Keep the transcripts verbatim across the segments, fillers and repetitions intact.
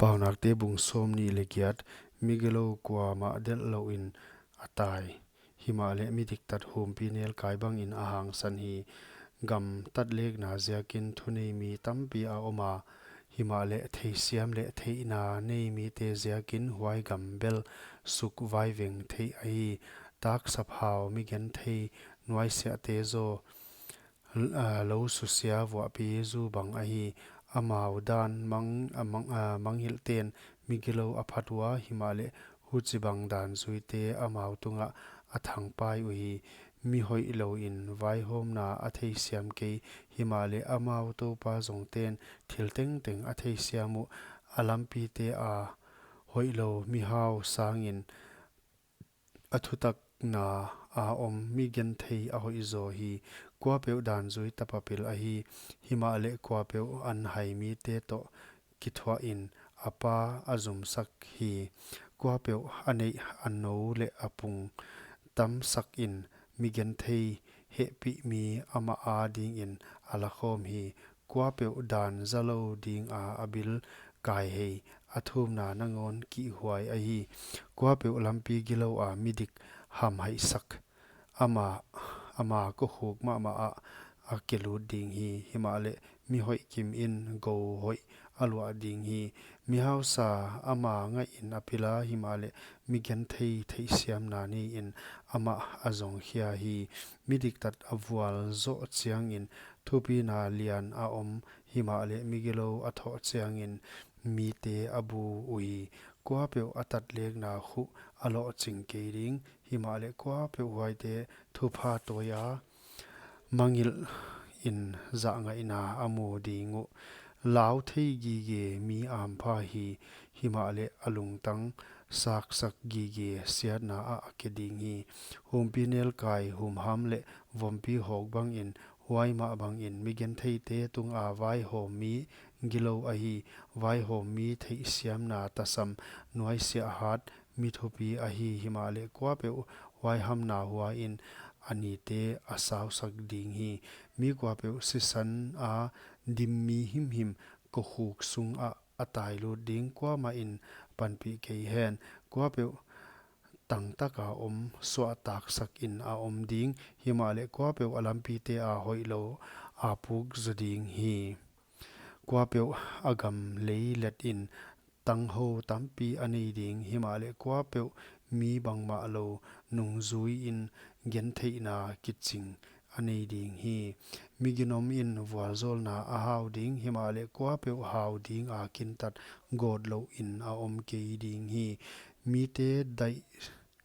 Paunakte bung sawmnih leh giat. Migilou kuamah delh louin a tai, himahleh midiktat humpinelkai bangin a hangsan hi. Gam tatlekna ziakin thunei mi tampi a om a, himahleh theisiam leh theihna nei mite ziakin huai gam bel suk vaiveng theih ahi. Taksap hau, migenthei nuaisiahte zaw, l-, a, lou susia vuahpi zu bang ahi. Amau dan mang, a, mang, a, mangngilhten migilou a phat ua, himahleh huchibang danzuite amau tungah a thangpai uhi. Mi hoihlouin vaihawmna a theisiam kei, himahleh amau Toupa zongten thil tengteng a theisiam uh. A lampite a hoihlou mihau sangin a thutakna a om migenthei a hoihzaw hi. Kuapeuh danzui tapa pil ahi, himahleh kuapeuh anhai mite toh kithuahin a pa a zumsak hi. Kuapeuh a neih a nou leh a pung tamsakin migenthei hehpih mi amah adingin a lakhawm hi. Kuapeuh dan zalou dinga a bil kaihei, a thumna nangawn kihhuai ahi. Kuapeuh lampi giloua midik hamhaihsak, ama, ama kokhuk mahmah ah a kelut ding hi. Himahleh mihoih kimin gou hoih a luah ding hi. Mihausa ama ngaihin a pila, himahleh migenthei theihsiamna neiin amah a zongkhia hi. Midiktat a vualzoh chiangin thupina lian a om, himahleh migilou a thoh chiangin mite a bu uhi. Kuapeuh a tatlekna khuh a lohching kei ding, himahleh kuapeuh huaite thupha tawia mangngilhin zahngaihna a mu ding uh. Lau thei gige mi ampha hi, himahleh a lungtang saksak gige siatna ah a ke ding hi. Humpinelkai humham leh vompi hawk bangin, huai mah bangin migentheite tunga vaihawm mi gilou ahi. Vaihawm mi theihsiamna tasam nuaisiah hat mi thupi ahi, himahleh kuapeuh huaihamna huain a nite a sausak ding hi. Mi kuapeuh sisana dim mi himhim kokhuk sungah a tailut ding, kuamahin panpih kei hen. Kuapeuh tangtaka om suahtaksakin a om ding, himahleh kuapeuh a lampite a hoihlou a puk zaw ding hi. Kuapeuh a gam lei letin tanghou tampi a nei ding, himahleh kuapeuh mi bangmahlou nungzuiin gentheihna kiching a nei ding hi. Miginomin vualzawlna a hau ding, himahleh kuapeuh hau dinga kintat gawtlouhin a om kei ding hi. Mite daih,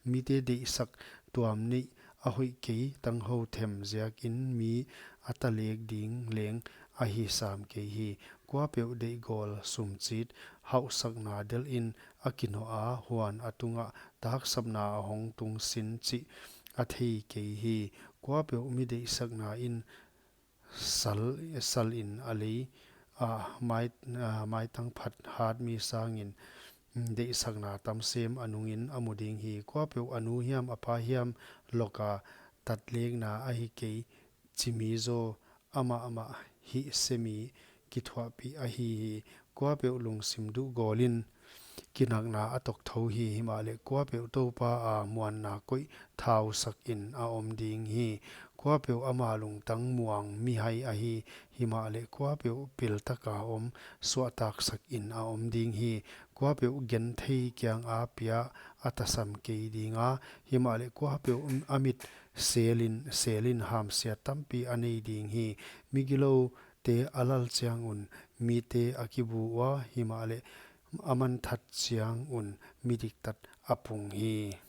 mite deihsak tuam neih a hoih kei, tanghou them ziakin mi a talek ding leng ahi sam kei hi. Kuapeuh deihgawl sumchit hauhsakna delhin a kinoha, huan a tungah taksapna a hong tungsin chih a thei kei hi. Kuapeuh mi deihsaknain sal, salin a lei, a, mai, a, maitang phat hat mi sangin, mm, deihsakna tamsem a nungin a mu ding hi. Kuapeuh a nu hiam a pa hiam loka tatlekna ahi kei chi mi zaw amahmah hihse mi kithuahpih ahi hi. Kuapeuh lungsim duhgawlin kinakna a tokthou hi, himahleh kuapeuh Toupa a muanna koih thausakin a om ding hi. Kuapeuh ama lungtang muang mihai ahi, himahleh kuapeuh piltaka om suahtaksakin a om ding hi. Kuapeuh genthei kianga pia a tasam kei dinga, himahleh kuapeuh a mit selin, selin hamsiat tampi a nei ding hi. Migiloute a lal chiang un mite a kibu ua, himahleh a manthat chiang un midiktat a pung hi.